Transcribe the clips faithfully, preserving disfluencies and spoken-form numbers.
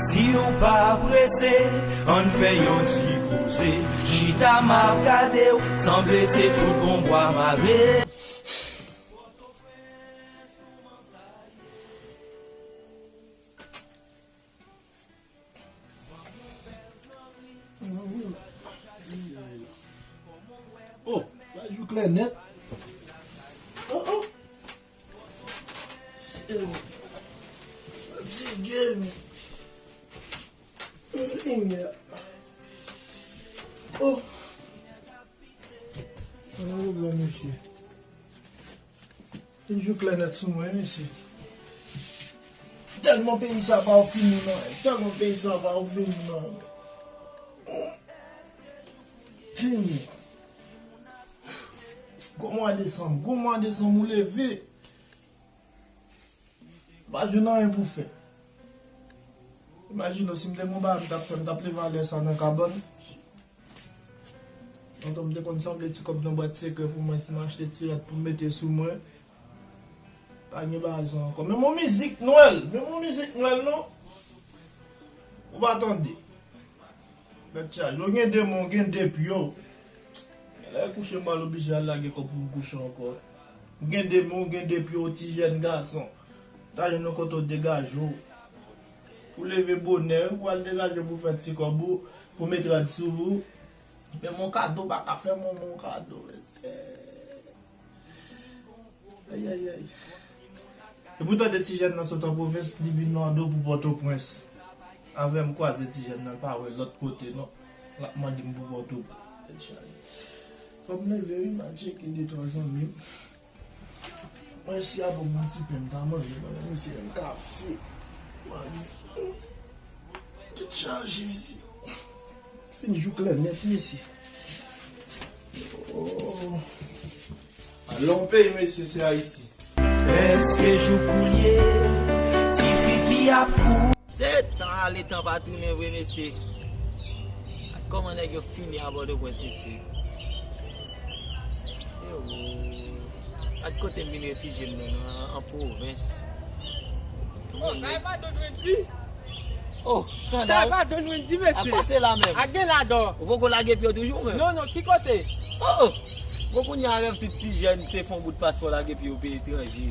Si w pa prese, ann fè yon ti koze. Chita m ap gade w, sanble se tout bon bwa mare. Oh, sa jou klè nèt. Oh, oh. Se, se game. Limyè. Oh. Ann wè mesye. Fin jou klè nèt sou mwen, mesye. Tèlman peyi sa pa ou fini non. Tèlman peyi sa pa ou fini non. Tini. Gwo mwa desanm, gwo mwa desanm ou leve. Pa jwenn anyen pou fè. Imajine w, si m te gen yon bagay m t ap fè, m t ap leve alè sa nan kabann. Antan m te konn sanble ti kòb nan bwat sekrè pou mwen, si m achte ti rad pou m mete sou mwen. Pa gen bagay sa ankò. Menm yon mizik Nwèl, menm yon mizik Nwèl non. Ou pa tande. Gad chaje. Ou gen de men, ou gen de pye w. Lè kouche m al oblije al lage kò pou m kouche ankò. Ou gen de men, ou gen de pye w, ti jèn gason. Ta jwenn yon kote w degaje w. Pou leve bonè, ou al degaje pou fè ti kòb ou, pou met rad sou ou. Men mon kado pa ka fè mon, mon kado, mesye. Ay, ay, ay. Epi w tande ti jèn nan sot an pwovens, li vin mande w pou Pòtoprens. Avè m kwaze ti jèn nan, l pa wè lòt kote non. L ap mande m pou Pòtoprens. Tèt chaje. Fò m leve wi, m al tcheke de twa zanmi m. Mwen si apre m yon ti pen m ta manje, mwen menm si yon kafe. Mwen, tèt chaje, mesye. Fin jou klè nèt, mesye. Oh. Alon peyi, mesye, se Ayiti. Èske jou koulye, ti fifi ap kou. Se tan ale, tan pa tounen vre, mesye. Ak kòman nèg yo fini a Pòtoprens, mesye. Se ou. Ak kote m vin refijye m nan, nan, an pwovens. Oh, sa e pa don Wendy? Oh, skandal. Sa e pa don Wendy, mesye. A pase la menm. A gen ladan. Ou poko lage pye w toujou menm? Non, non, ki kote? Oh, oh. Bon, kounye a rèv tout ti jèn, se fè yon bout paspò lage pye w peyi etranje.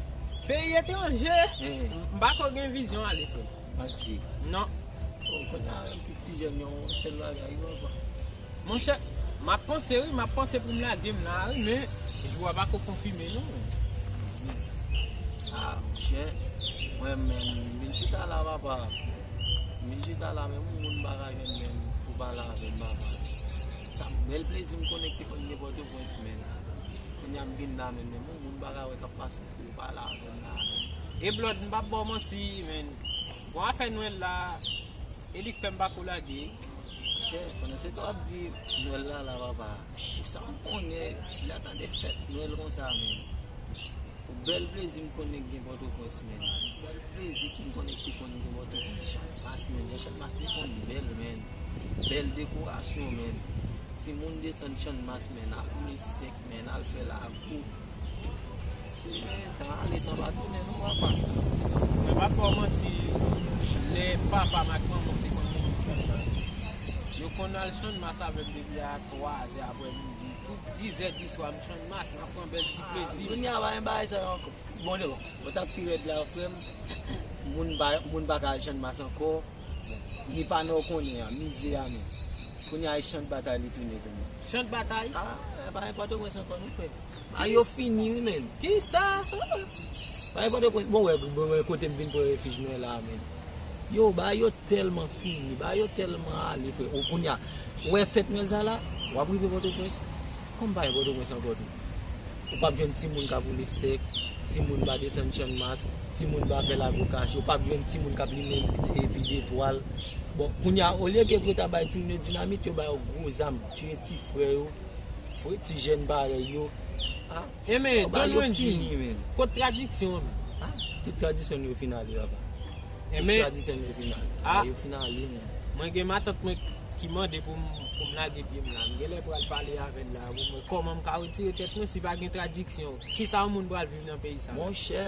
Peyi etranje? Eh. M pa ko gen vizyon ale, frè. Manti. Non. Oh, kounye a rèv tout ti jèn, yon sèl bagay, wi, papa. Monchè, m ap panse wi, m ap panse pou m lage m la wi, men jou a pa ko konfime non. Ah, monchè, mwen menm, m vin chita la, papa. M vin chita la, menm yon moun m pa ka jwenn menm pou pale avè m, papa. Sa bèl plezi m konnen ki konn gen Pòtoprens, men kounye a m vin la, men menm yon moun m pa ka wè k ap pase pou pale avè m la, men. E Blòd, m p ap ba w manti, men. Bon, afè Nwèl la, e li k fè m pa ko lage. Monchè, pandan se tan w ap di Nwèl la la, papa, pou sa m konnen, lè tande fèt Nwèl konsa, men. Pou bèl plezi m konnen k gen Pòtoprens, men. Bèl plezi m konnen ki konn gen Pòtoprens. Channmas, men. Jan Channmas te konn bèl, men. Bèl dekorasyon, men. Timoun desann Channmas, men. Al Misenk, men. Al fè lakou. Se tan ale, tan pa tounen non, papa. Mwen p ap ba w manti, lè papa m ak manman m te konn vin Channmas, yo konn al Channmas avè m depi a twa zè aprè midi. Tout diz è di swa, m Channmas, m ap pran bèl ti plezi m. Kounye a, pa gen bagay sa yo ankò. Bon, bon, bon, sa k pi rèd la, frè m, moun pa, moun pa ka al Channmas ankò. Bon, li pa nan w konnen an, mize a menm. Kounye a, e Chan Batay li tounen kounye a. Chan Batay? Ah, pa gen Pòtoprens ankò non, frè. Ah, yo fini wi, menn. Kisa? Pa gen Pòtoprens. Bon, wè, bon, wè, kote m vin pran refij mwen la, menn. Yo, bagay yo tèlman fini, bagay yo tèlman ale, frè. Ou kounye a, ou wè fèt Nwèl sa la, w ap rive Pòtoprens. Kòm pa gen Pòtoprens ankò tou. Ou p ap jwenn timoun k ap woule sèk, timoun pa desann Channmas, timoun pa fè lago kache, ou p ap jwenn timoun k ap limen epi detwal. Bon, kounye a, olye ke pou yo ta bay timoun yo dinamit, yo ba yo gwo zam, tiye ti frè yo, frè, ti jèn parèy yo. Ah, enben, yo ba yo Don Wendy, fini, menn. Kot tradiksyon an, menn? Ah, tout tradisyon yo fin ale, papa. Tout tradisyon yo fin ale. Ah, yo fin ale, menn. Mwen gen matant mwen ki mande pou m, pou m lage pye m la. M genlè pral pale avè l la pou m wè kòman m ka retire tèt mwen si pa gen tradiksyon. Kisa yon moun pral viv nan peyi sa la? Monchè,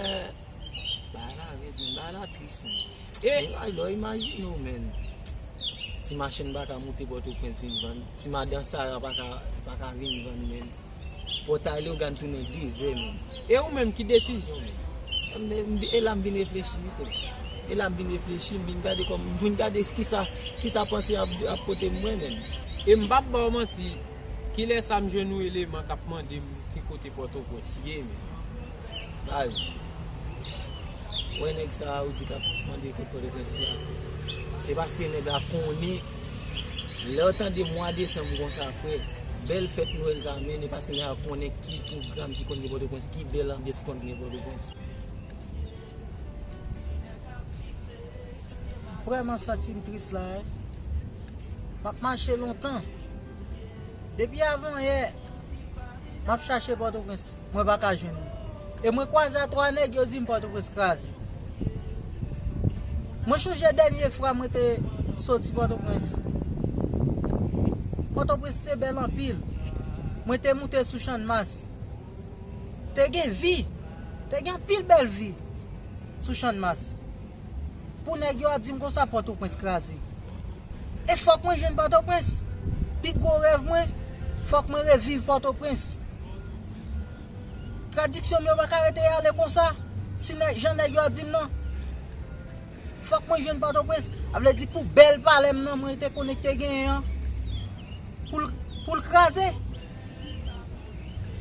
Bagay la rèd, men bagay la tris, men. E men ay lè w imajine w, men. Ti machann pa ka moute Pòtoprens vin vann. Ti madan Sara pa ka, pa ka vin vann, men. Pòtay Leyogàn tounen dezè, men. E ou menm, ki desizyon, men? Men, e la m vin reflechi, wi, frè. E la m vin reflechi, m vin gade kòm, m vin gade kisa, kisa panse ap, ap pote m mwen, men. E m p ap ba w manti, kilè sa m jwenn yon eleman k ap mande m ki kote Pòtoprens ye, men. Baz, wè nèg sa a ou di k ap mande kote Pòtoprens ye a. Se paske nèg la konnen, lè w tande mwa desanm konsa, frè, bèl fèt Nwèl sa a, men e paske nèg la konnen ki pwogram ki konn gen Pòtoprens, ki bèl anbyans ki konn gen Pòtoprens. Vrèman santi m tris la, wi. M ap mache lontan. Depi avanyè, m ap chache Pòtoprens. Mwen pa ka jwenn li. E mwen kwaze a twa nèg, yo di m Pòtoprens kraze. Mwen chonje dènye fwa mwen te soti Pòtoprens. Pòtoprens te bèl anpil. Mwen te moute sou Channmas. Te gen vi. Te gen anpil bèl vi sou Channmas. Pou nèg yo ap di m konsa Pòtoprens kraze. E fòk mwen jwenn Pòtoprens. Pi gwo rèv mwen, fòk mwen reviv Pòtoprens. Tradiksyon m yo pa ka rete ale konsa, si nèg, jan nèg yo ap di m nan. Fòk mwen jwenn Pòtoprens. A vle di pou bèl palè m nan mwen te konnen k te genyen an, pou l, pou l kraze.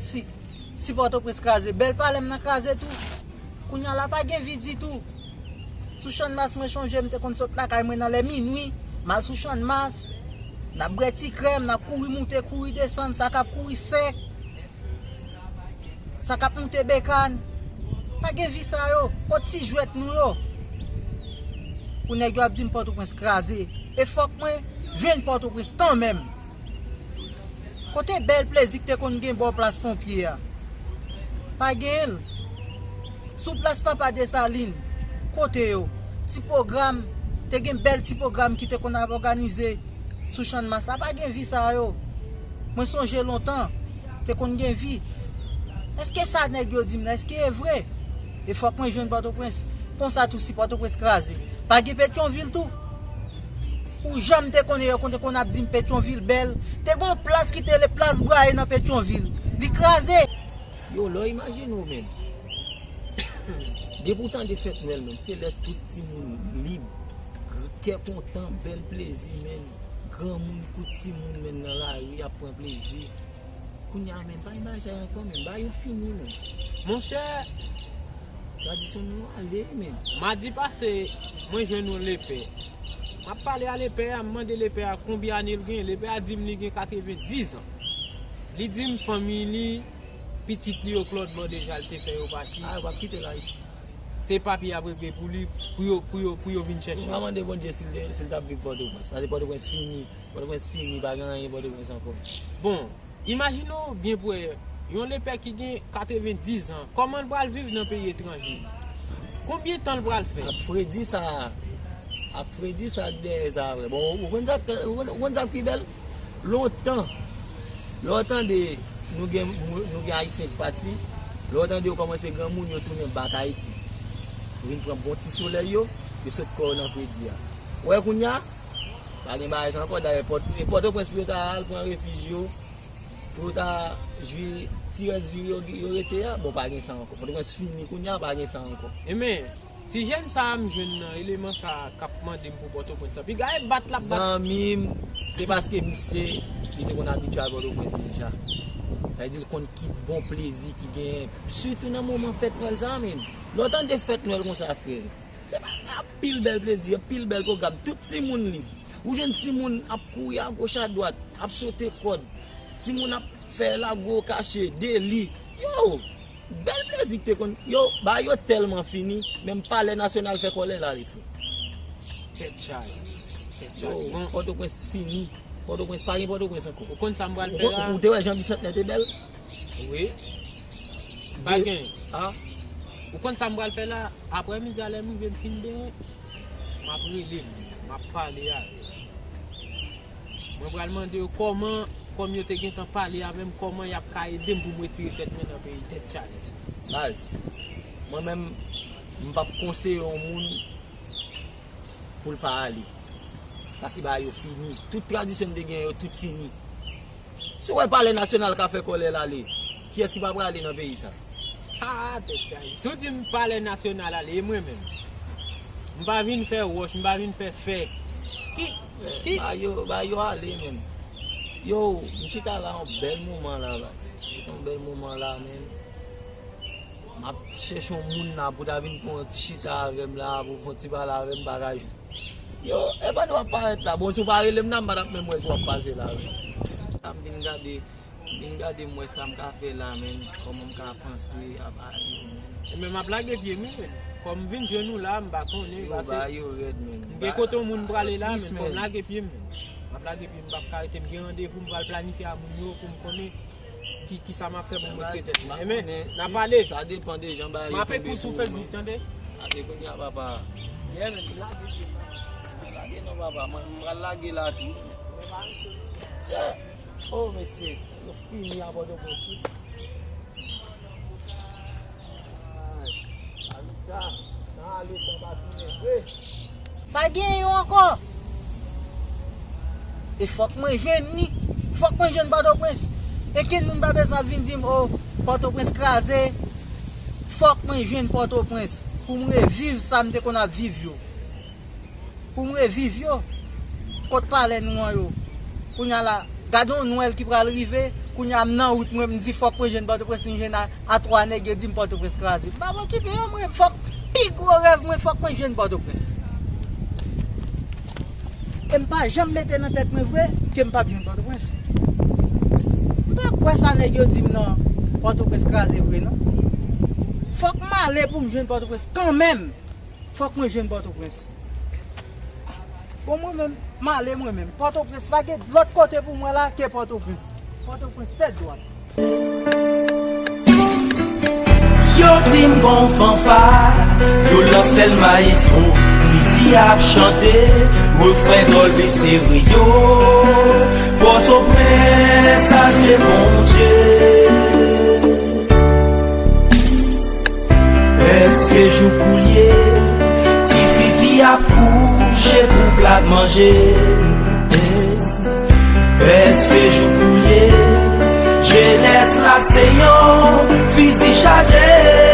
Si, si Pòtoprens kraze, bèl palè m nan kraze tou. Kounye a la pa gen vi ditou. Sou Channmas mwen chonje m te konn sot lakay mwen nan lè minwi, m al sou Channmas, n ap bwè ti krèm, n ap kouri moute, kouri desann, sa k ap kouri sèk, sa k ap moute bekàn. Pa gen vi sa yo. Kot ti jwèt nou yo? Pou nèg yo ap di m Pòtoprens kraze. E fòk mwen jwenn Pòtoprens kanmenm. Kote bèl plezi k te konn gen bò plas ponpye a? Pa genyen l. Sou plas Papa Desalin, kote yo? Ti pwogram, te gen bèl ti pwogram ki te konn ap òganize sou Channmas la. Pa gen vi sa yo. Mwen sonje lontan, te konn gen vi. Èske sa nèg yo di m nan, èske e vre? E fòk mwen jwenn Pòtoprens. Konsa tou, si Pòtoprens kraze, pa gen Petyonvil tou? Ou janm te konnen yo konn, konn ap di m Petyonvil bèl? Te gen yon plas ki te rele Plas Bwaye nan Petyonvil. Li kraze. Yo, lè w imajine w, men. Depi w tande fèt Nwèl, men, se lè tout timoun lib, kè kontan, bèl plezi, men. Granmoun kou timoun, men, nan lari ap pran plezi. Kounye a, men, pa gen bagay sa yo ankò, men. Bagay yo fini, men. Monchè, tradisyon nou ale, men. Madi pase, mwen jwenn yon lepè. M ap pale a lepè a, m mande lepè a konbyen ane l gen. Lepè a di m li gen katrevendiz an. Li di m fanmi li, pitit li yo k lòt bò deja, l te fè yo pati. A, yo p ap kite l Ayiti. Se papye y ap regle pou li, pou yo, pou yo, pou yo vin chèche. Ou pa mande Bondye si l te, si l t ap viv Pòtoprens. Paske Pòtoprens fini. Pòtoprens fini, pa gen anyen Pòtoprens ankò. Bon, imajine w byen pou wè, yon lepè ki gen katrevendiz an, kòman l pral viv nan peyi etranje? Konbyen tan l pral fè? Ak fredi sa a, ak fredi sa a k dèyè sa a vre. Bon, ou konn sa k, ou konn, ou konn sa k pi bèl? Lontan, lè w tande nou gen, nou gen Ayisyen k pati, lè w tande yo kòmanse granmoun, yo tounen bak Ayiti. Yo vin pran bon ti solèy yo, yo sot kò yo nan fredi a. Ou wè kounye a, pa gen bagay sa ankò. Dayè, Pòt-, e Pòtoprens pou yo ta al pran refij yo, pou yo ta jwi ti rès vi yo, yo rete a, bon, pa gen sa ankò. Pòtoprens fini kounye a, pa gen sa ankò. Enben, ti jèn sa a m jwenn nan, eleman sa a k ap mande m pou Pòtoprens lan, piga e bat l ap bat. Zanmi m, se paske misye, li te konn abitye al Pòtoprens deja. Sa vle di l konn ki bon plezi ki genyen, sitou nan moman fèt Nwèl sa a, men. Lè w tande fèt Nwèl konsa, frè, se pa anpil bèl plezi, anpil bèl pwogram, tout timoun lib. Ou jwenn timoun ap kouri agoch adwat, ap sote kòd. Timoun ap fè lago kache, deli. Yo! Bèl plezi ki te konn. Yo, bagay yo tèlman fini, menm Palè Nasyonal fè kòlè l ale, frè. Tèt chaje. Tèt chaje. Yo, Pòtoprens fini. Pòtoprens, pa gen Pòtoprens ankò. Ou konn sa m pral fè la? Ou te wè jan Bisantnè te bèl? Wi. Pa gen. A? Ou konn sa m pral fè la? Aprè midi a, lè m rive, m fin benyen, m ap rele l, m ap pale avè l. Mwen pral mande yo kòman, kòm yo te gentan pale avè m, kòman y ap ka ede m pou m retire tèt mwen nan peyi tèt chaje sa. Baz, mwen menm, M p ap konseye yon moun pou l pa ale. Paske bagay yo fini. Tout tradisyon m te gen yo, tout fini. Si w wè palè nasyonal ka fè kòlè l ale, kiyès ki pa prale nan peyi sa? Ah, tèt chaje. Si w di m palè nasyonal ale, e mwen menm? M pa vin fè wòch, m pa vin fè fè. Ki, ki? Ba yo, ba yo ale, menm. Yo, m chita la yon bèl moman la, baz. M chita yon bèl moman la, menm. M ap chèche yon moun la pou ta vin fè yon ti chita avè m la, pou fè yon ti pale avè m, bagay. Yo, e pa nou ap parèt la. Bon, si w pa rele m nan, m pa t ap menm wè si w ap pase la, wi. La m vin gade, m vin gade m wè sa m ka fè la, menm. Kòman m ka panse ap ale, menm. E men m ap lage pye m, wi, menm. Kòm m vin jwenn ou la, m pa konnen, yo, pase ba yo rèd, menm. M gen kote yon moun prale la, menm. Fò m lage pye m, menm. M ap lage pye m, m p ap ka rete. M gen randevou, m pral planifye a moun yo pou m konnen ki, ki sa m ap fè pou m retire tèt mwen. Enben, n a pale. Sa depan de jan bagay yo tonbe sou ou, Facebook, tande. Ase kounye a, papa. Yeah, men, lage non, papa. Mwen, m pral lage la tou. Tchè! Oh, mesye, nou fini a Pòtoprens, wi. Ay, Anita, nan ale tan pa tounen vre. Pa gen yon ankò. E fòk mwen jwenn li. Fòk mwen jwenn Pòtoprens. E kenn moun pa bezwen ap vin di m, "O, Pòtoprens kraze." Fòk mwen jwenn Pòtoprens pou m reviv sa m te konn ap viv yo. Pou m reviv yo. Kot palè nou an yo? Kounye a la, gade yon Nwèl ki pral rive. Kounye a m nan wout mwen, m di fòk mwen jwenn Pòtoprens, m jwenn a, a twa nèg, yo di m Pòtoprens kraze. M pa okipe yo, mwen, fòk pi gwo rèv mwen, fòk mwen jwenn Pòtoprens. E m pa janm mete nan tèt mwen vre ke m p ap jwenn Pòtoprens. M pa kwè sa nèg yo di m nan, Pòtoprens kraze vre non. Fòk m ale pou m jwenn Pòtoprens kanmenm. Fòk mwen jwenn Pòtoprens. Bon, mwen menm, m ale mwen menm. Pòtoprens, pa gen lòt kote pou mwen la ke Pòtoprens. Pòtoprens tèt dwat. Yo di m gon fanfa, vyolans tèl mayestwo, fizi ap chante, refren dòl estereo. Pòtoprens, adye Bondye. Èske jou pou l ye, ti fifi ap kouche pou plat manje? Èske jou pou l ye, jenès la se yon fizi chaje?